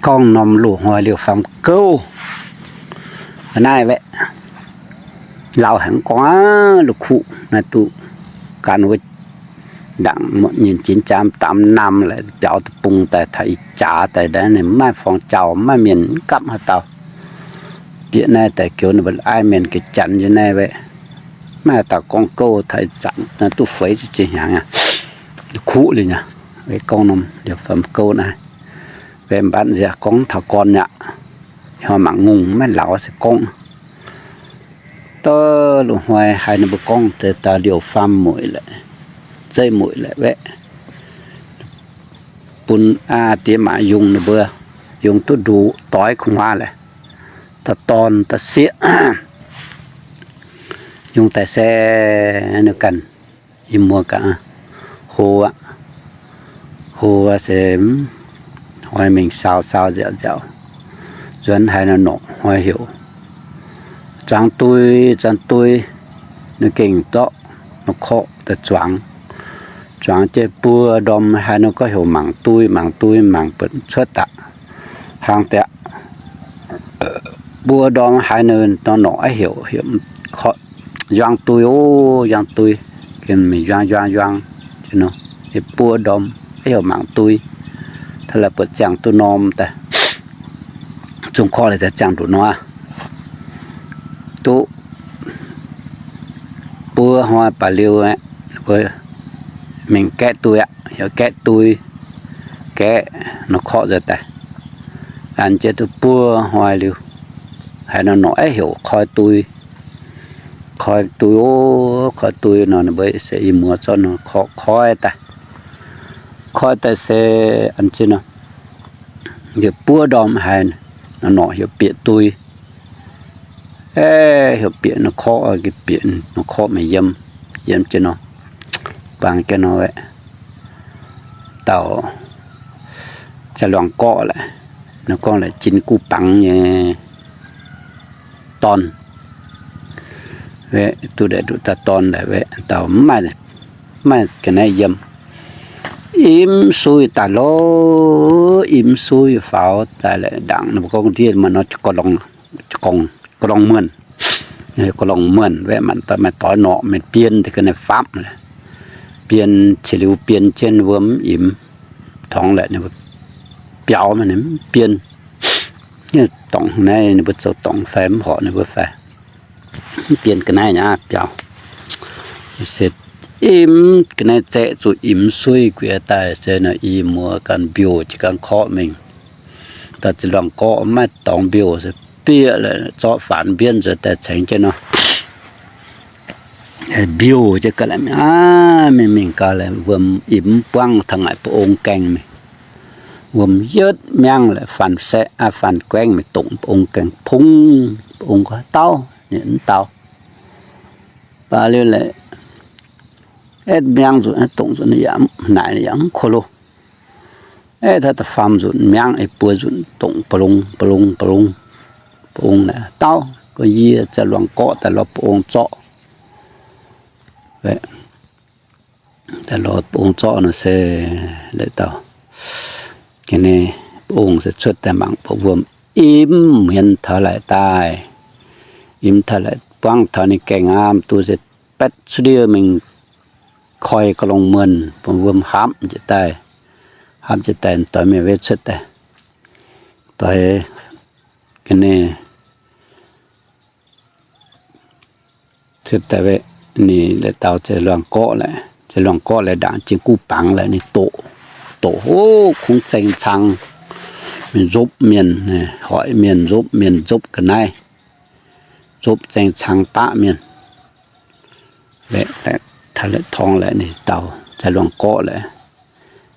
Gorngv norm loz-hnoi liouh faam gouv naaiv aeqv, lauh haic gorngv aqv, la'kuqv naaiv duqv gan wuov ndaangc nyinh jinx jaax daamx naamh laaix biaux deic-bung daaih taux ih jaax daaih, ninh mv maaih forng jauh, mv maaih mienh mv gapv haaix dauh. Bieqc naaiv daaih goux ninh mbuo aiv mienh ga'janx nyei naaiv aeqv, mv maaih haaix dauh gorngv gouv taux ih zanc naaiv duqv feix ziepc hnyangx aqv. Kuqv liuz nyei, gorngv norm liouh faam gouv naaiv, mbatv nziaauc gorngv taux gorn aqv. Hnoi mangc ngongh maiv lauz se gorngv. Dov loz-hnoi haiz ninh mbuo gorngv deix dauh liouh faam mueic laaix, zeiv mueic laaix aeqv, bun aa diex maac yungz ninh mbuo, yungz duqv nduqc doix kuv hmuangv laaix, da'dorn da'sieqv, yungz daaih se ninh ganh, yie muoz gaax, hlo aqv, hlo se hnoi mingh saau saau nziaauc nziaauc, nzuonx haaix nor norqc hnoi heuc zuangx dui, zuangx dui, ninh gengh zorqv norqc korqv daaih zuangx. Zuangx jienv buo ndorm haaix nor gorngv heuc mangc dui, mangc dui, mangc buatc cuotv daaih, hnangv daaih buo ndorm haaix nor norqc aqv heuc, heuc korqv, yuang dui oc, yuang dui, gengh mingh yuang yuang yuang, buo ndorm aqv heuc mangc dui, taux laaix buatc ziangh duqv norm daaih, zungh korqv laaix ziangh nduqc nor, duqv buo hnoi baac liuz, mingh gaeqv dui aqv, heuc gaeqv dui, gaeqv norqc korqv nzuonx daaih, an jienv duqv buo hnoi liuz, haaix nor norqc aqv heuc koi dui, koi dui oc, koi dui nor ninh mbuo se i muoz zorqv norqc korqv koi daaih, koi daaih se an jienv nor, liuz buov ndorm haaix nor norqc heuc bieqc dui, heuc bieqc norqc korqv, bieqc norqc korqv mingh yiem, yiem jienv nor, bangc jienv nor aeqv, dauh za'luangc gorqv laaix, nor gorngv laaix jin guv bangc nyei dorn, duqv nduqc dauh dorn laaix, dauh mv maaih ga'naaiv yiem, im sui daaih lorqc, im sui faaux daaih laaix ndaangc ninh mbuo gorngv ndiev maaih nor gorngv, gorngv muonh, gorngv muonh, maaih doix norqc mienh bienh ga'naaiv faapv, bienh qiex liuz bienh jienv wuom im, torngx laaix ninh mbuo biaux maiv bienh, dorngc naaiv ninh mbuo zoux dorngc fai mv horc ninh mbuo fai, mv bienh ga'naaiv nyei biaux. Se im ga'naaiv zaeqv zuqc im sui guiex daaih se nor i muoz ganh mbiouh jiez ganh korqv mingh. Dauh za'luangc gorqv maiv dorngx mbiouh se bieqc laaix zorqv faanx mbienv nzuonx daaih cengx jienv nor, mbiouh jienv ga'naaiv mingh aqv, mingh mingh gau laaix wuom im mv buangv taux ngaaic ba'ong gaengh mingh. Wuom yietv miangv laaix faanx saeqv, faanx guaengv mingh dongc ba'ong gaengh pung, ba'ong gorngv, Dauh, ninh mv dau. Baac liuz laaix aetv miangv nzunc, dongc nzunc yaac naaic yaac mv ko lo. Aetv taux da'faam nzunc miangv, buo nzunc dongc ba'ong, ba'ong, ba'ong, ba'ong naaic, Dauh, gorngv yie za'luangc gorqv daaih lorz ba'ong zorqv. Daaih lorz ba'ong zorqv nor se laaix dauh ga'naaiv ba'ong se cuotv daaih mangc buatc wuom im hmien taux laaix daaih, im taux laaix buangv taux ninh gaengh aqv, mv duqv se baetv cuotv ndiev mingh koi ga'longh muonh, bun wuom haapv njiec daaih, haapv njiec daaih doix mienh wetv cuotv daaih, doix ga'naaiv cuotv daaih, ninh laaix dauh za'luangc gorqv laaix, za'luangc gorqv laaix ndaangc jing guv bangc laaix ninh doqc, doqc hov kungx zengx cang, mingh nzopv mienh, hoic mienh nzopv, mienh nzopv ga'naaiv, nzopv zengx cang daqv mienh. Laaix, laaix torngx laaix ninh dauh za'luangc gorqv laaix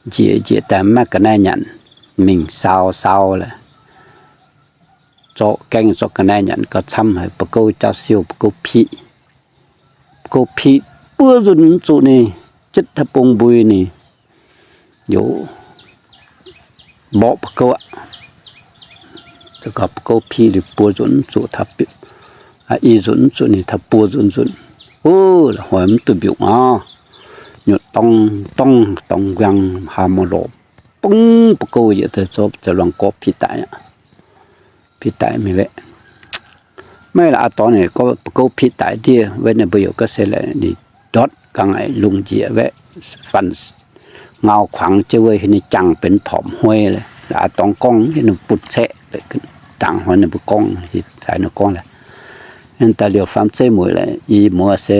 njiec, njiec daaih mv maaih ga'naaiv nyanc, mingh saau, saau laaix zorqv gaengh zorqv ga'naaiv nyanc gauh camv haic, ba'gouv jaauv siou, ba'gouv piqv, ba'gouv piqv buov nzunc mv zuqc ninh, jitv haaix bung mbui ninh yaac mborqv ba'gouv aqv. Ba'gouv piqv liuz buov nzunc mv zuqc, i nzunc mv zuqc ninh taux buov nzunc nzunc, wuov la'hnoi mv duqv mbiungc aqv. Nyutc dorng dorng dorng nquang haa mor lorqc, bung ba'gouv yietc deix zorqv luangh gorqv pitv daic aqv. Pitv daic mingh lorqc. Maiv la'aaix dorngx ninh gorngv ba'gouv pitv daic ndiev, weic ninh mbuo yaac gorngv se laaix ninh ndortv ga'naaiv lungh njiec waeqv, fanh ngau kuangx jienv wuov, ninh jangx benx torpc hnoi lorqc. La'aaix dorngx gorngv ninh butv caeqv, ndaangc hnoi ninh mbuo gorngv, caux ninh gorngv laaix, daaih liouh faam zeiv mueic laaix, i muoz se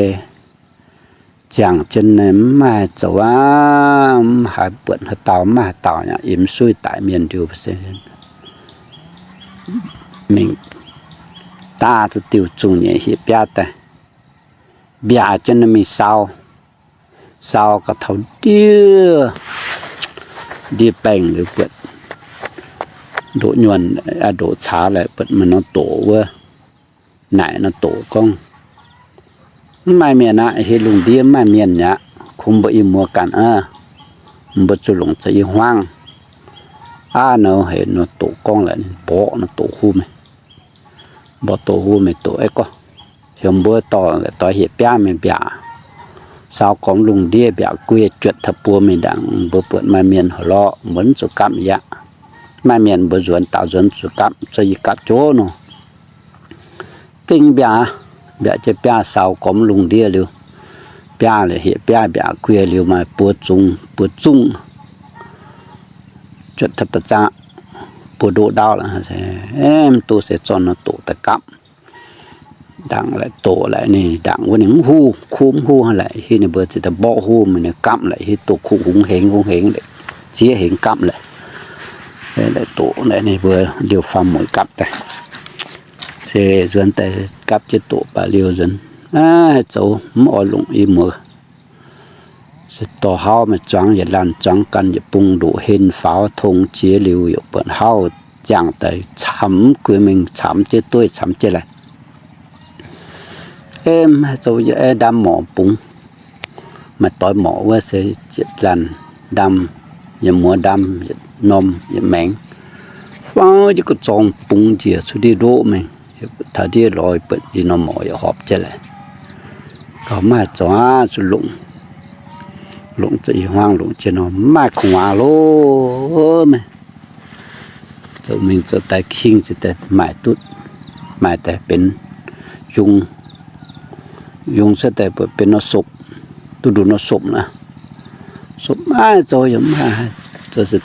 ziangh jienv mv maaih zoux aqv, mv haaix buatc haaix dauh, mv maaih haaix dauh yaac im suiv daic mienh liuz se mingh daav duqv diuh zungh nyeic hieh biaav daaih, mbiaac jienv mingh sau, sau ga'taux ndiev, ndiev baengh liuz buatc ndoqc nyuonh, ndoqc caax laaix buatc maaih norm doqc wuov, naaic norm doqc gorngv, mv maaih mienh aqv, hieh lungh ndiev mv maaih mienh aqv, kungx mbuo i muoz ganh aqv. Mbuo zuqc longc za'gengh hmuangv aqv nor. Heuc norm doqc gorngv laaix ninh mborqv norm doqc huv mingh, mborqv doqc huv mingh doqc aeqv, gorngv, heuc mbuo dorh, dorh hieh biaav mingh mbiaac, sau gormx lungh ndiev mbiaac guei juotc taux buo mingh ndaangc, mbuo buatc maaih mienh haic lorqc, mbuo mv zuqc gapv yaac. Maaih mienh mbuo nzuonx daaux nzuonx zuqc gapv, zuqc yie gapv joux nor. Gengh mbiaac, mbiaac jienv biaav sau gormx lungh ndiev liuz, biaav laaix hieh biaav mbiaac guei liuz maaih buo zungv, buo zungv juotc taux ba'zaqv, buo ndoqc ndaauv lorqc. Mv duqv se zorqv norm doqc daaih gapv. Ndaangc laaix doqc laaix ninh ndaangc wuov ninh mv huv, kuv mv huv laaix, hiuv ninh mbuo ziouc daaih mborqv huv mingh, ninh gapv laaix hiuv doqc kuv hungx hengx hungx hengx laaix, ziex hengx gapv laaix. Laaix doqc laaix ninh mbuo liouh faam mueic gapv daaih. Se nzuonx daaih gapv jienv doqc baac liuz nzuonx, aav, zoux mv oix longc i muoz. Se dorh hauv maaih zuangx yietc laanh zuangx ganh yietc bung ndoqc hen faaux tong jiex liuz yaac buatc hauv ziangh daaih camx guei mingh, camx jienv dueiv camx jienv laaix. Em, zoux yie aeqv, ndamv morc bungx. Maaih doix morc wuov se yietc laanh ndamv, yietc muoz ndamv, yietc norm yietc maengx. Faaux jienv gu'zorng bungx njiec cuotv ndiev ndoqv mingh, taux ndiev lorz buatc i norm morc yaac horpc jienv laaix. Gauh mv haih zoux aqv, zuqc longc, longc za'gengh hmuangv longc jienv nor mv maaih gu'nguaaz loh meh. Zoux mingh zoux daaih hingh ziouc daaih maaih duqv, maaih daaih benx yungz, yungz cuotv daaih buatc benx nor sopc, duqv nduqc nor sopc aqv. Sopc maiv zoux yaac mv haih zoux, se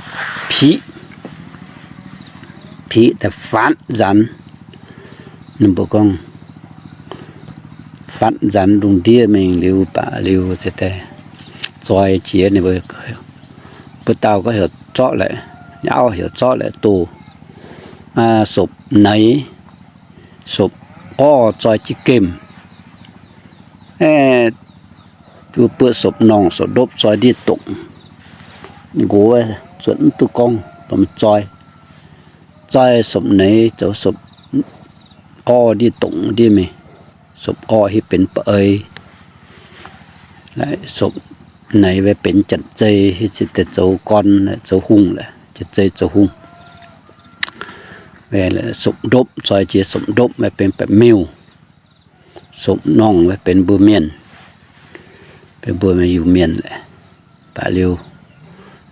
piqv, piqv daaih fatv nzanx. Ninh mbuo gorngv fatv nzanx lungh ndiev mingh liuz baac liuz ziouc daaih zoi jiex ninh mbuo. Mbuo dauh gorngv heuc zorqv laaix, auv heuc zorqv laaix doh, sopc neix, sopc orv zoi jienv gemh. Buo sopc norngh sopc ndopv zoi ndiev dongc. Nqox zuotc mv duqv gorngv, lomh zoi, zoi sopc neix zoux sopc orv ndiev dongc ndiev mingh. Sopc orv hiuv benx ba'ei, sopc neix wuov benx janx-zei, hiuv ziouc daaih zoux gorn, zoux hungh laaix, janx-zei zoux hungh. Sopc ndopv zoi jiex sopc ndopv wuov benx baeqc miuh. Sopc norngh wuov benx mbuo mienh, benx mbuo Iu-Mienh laaix. Baac liuz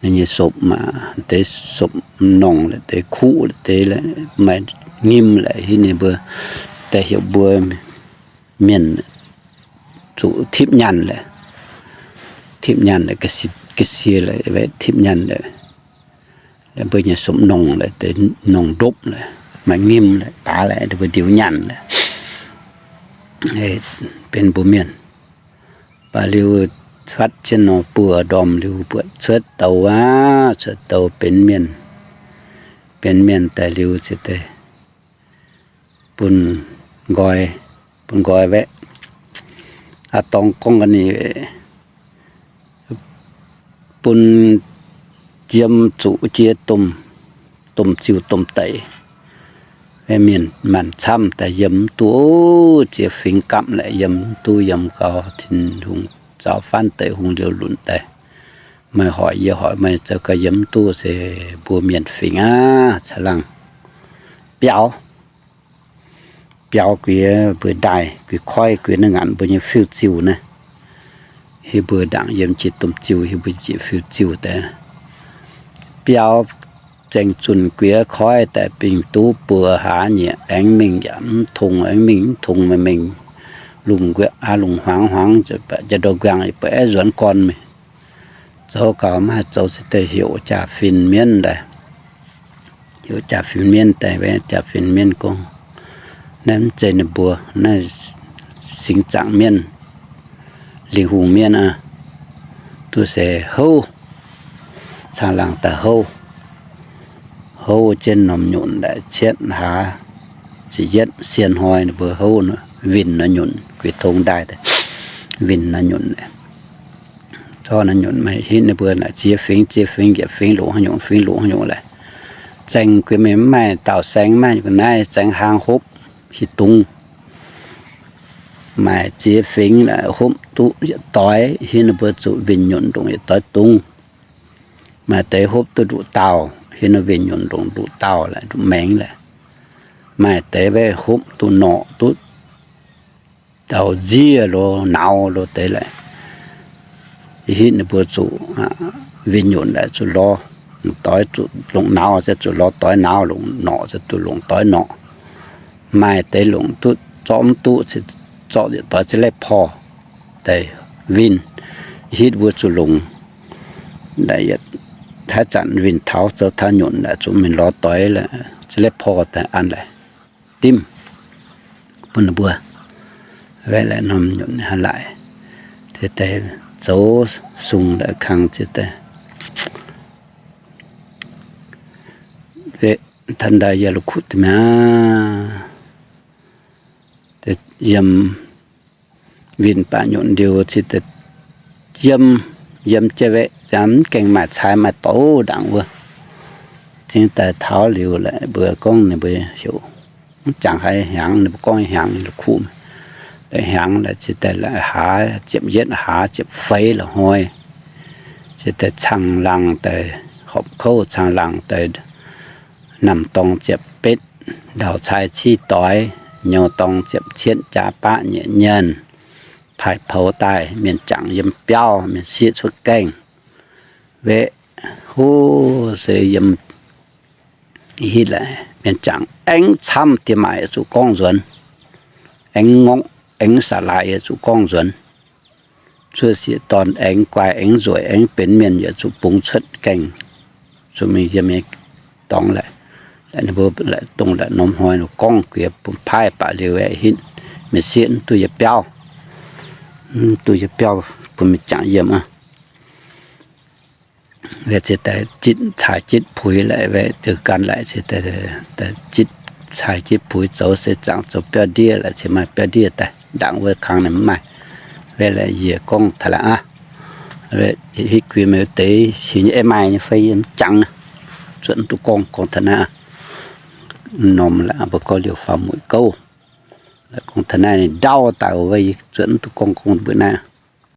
ninh nyei sopc maac deix sopc norngh laaix deix kuqv laaix deix laaix maaih nyim laaix hiuv ninh mbuo daaih heuc mbuo mienh zuqc tipv nyaanh laaix. Tipv nyaanh laaix ga'sie laaix, tipv nyaanh laaix. Laaix mbuo nyei sopc norngh laaix deix norngh ndopv laaix maaih nyim laaix baax laaix mbuo ndiux nyaanh laaix benx mbuo mienh. Baac liuz fatv jienv nor buo ndorm liuz buatc cuotv douz aqv, cuotv douz benx mienh. Benx mienh daaih liuz ziouc daaih bun nqoi, bun nqoi waeqv. Aa dorngx gorngv ga'naaiv bun yiem zuqc jiex domh, domh ziuh domh deic. Mienh maanc camv daaih yiem mv duqv, ziex fingx gapv laaix yiem mv duqv, yiem gau Tin-Hungh zaux faanv deic hungh liouh lunc daaih. Meih hoic yie hoic meih zoux gau yiem mv duqv se mbuo mienh fingx aqv. Caangh laangh biaux, biaux guix mbuo ndaaih, guix koiv, guix naaiv ngaanc mbuo nyei fiuv-ziuh naaiv. Hiuv mbuo ndaangc yiem jiex domh ziuh, hiuv mbuo jiex fiuv-ziuh daaih. biauv, zaeng zunh guiex koiv daaih bingx duqv buoz haax nyieqc, aengx mingh yaac mv tungx, aengx mingh mv tungx, meih mingh lungh, lungh hmuangx hmuangx, jiex ndou nquangx, yie buatc aeqv, nzuonx gorn meih. Zoux gaux maiv haih zoux, se daaih heuc jaa-fin mienv daaih. Heuc jaa-fin mienv daaih, jaa-fin mienv gorngv, naaiv mv zeiz ninh mbuo, naaiv singx zaangc mienv, lingh hungh mienv aqv. Duqv se houv, caangh laangh daaih houv, houv jienv norm nyunc daaih cietv hlaax ziepc yietv sien hnoi, ninh mbuo houv winh nor nyunc, guix tong ndaaih, winh nor nyunc. Zorqv nor nyunc meih hitv ninh mbuo naaic ziex fingx, ziex fingx, yietc fingx longc haaix nyungc, fingx longc haaix nyungc laaix. Zaeng guiex meih mv maaih dauh saeng, mv maaih naaiv zaeng hlaang hopv hieh dungz. Maaih ziex fingx laaix hopv duqv yietc doix, hitv ninh mbuo zuqc winh nyunc ndongc yietc doix dungz. Maaih deix hopv duqv nduqc dauh, hitv ninh winh nyunc ndongc nduqc dauh laaix, nduqc maengx laaix. Maaih deix hopv duqv norqc duqv dauh nziev lo nauz lo deix laaix. Hitv ninh mbuo zuqc winh nyunc laaix zuqc lorz doix, zuqc longc nauz se zuqc lorz doix nauz, longc norqc se zuqc longc doix norqc. Maaih deix longc duqv, zorqv mv duqv, zorqv yietc doix za'lev porh daaih winh. Hitv mbuo zuqc longc, haaix zanc winh taux zoux taux nyunc laaix zuqc mingh lorz doix laaix, za'lev porh daaih an laaix dimv bun ninh mbuo. Wetv laaix norm nyunc hnangv laaic, se daaih zoux sung laaix kang ziouc daaih, wetv taux ndaaih yie la'kuqv deix mi'aqv. Yiem winh baac nyunc ndiux cingx daaih yiem, yiem jienv wetv, mv gaengh maaih cai maaih douz ndaangc wuov. Cingx daaih taux liuz laaix mbuo gorngv ninh mbuo heuc, mv jangx haaix hnyangx, ninh mbuo gorngv hnyangx la'kuqv. Hnyangx laaix cingx daaih la'haaz ziepc yietv, haaz ziepc feix la'hnoi, cingx daaih caangh laangh daaih, horpc kouv caangh laangh daaih, namx dorng ziepc betv, ndau-cai civ doix, nyouz dorng ziepc cietv, jaa baqv nyieqc nyienh, paaix poux daaih, mienh jangc yiem biauv, mienh sieqv cuotv gaengh. Wetv huv se yiem hitv laaix mienh jangc aengx camv diex maac yaac zuqc gorngv nzuonx, aengx ngorqv aengx sa'laaix yaac zuqc gorngv nzuonx. Cuotv sieqv dorn aengx guaix aengx nzueic aengx benx mienh yaac zuqc bungx cuotv gaengh, zuqc mingh yiem nyei dorngx laaix. Laaix ninh mbuo laaix dongh laaix norm hnoi gorngv guiex bun paaiv baac liuz aeqv, hitv mienh sieqv mv duqv yietc biauv, mv duqv yietc biauv bun mienh jangc yiem aqv. Wetv cingx daaih jitv cai jitv puix laaix, wetv diuh gan laaix cingx daaih jitv cai jitv puix zoux se zaangc zoux biauv ndiev laaix, cingx maaih biauv ndiev daaih ndaangc wuov kang ninh mv maaih. Wetv laaix yie gorngv taux laaix aqv. Hitv guix meih deix hieh nyei ei maaih nyei fai yie mv jangx, zuotc mv duqv gorngv, gorngv taux naaiv aqv. Norm laaix mbuo gorngv liouh faaux mueic gouv. Gorngv taux naaiv ninh ndau daaih wuov, yie zuotc mv duqv gorngv, gorngv mbuo naaiv.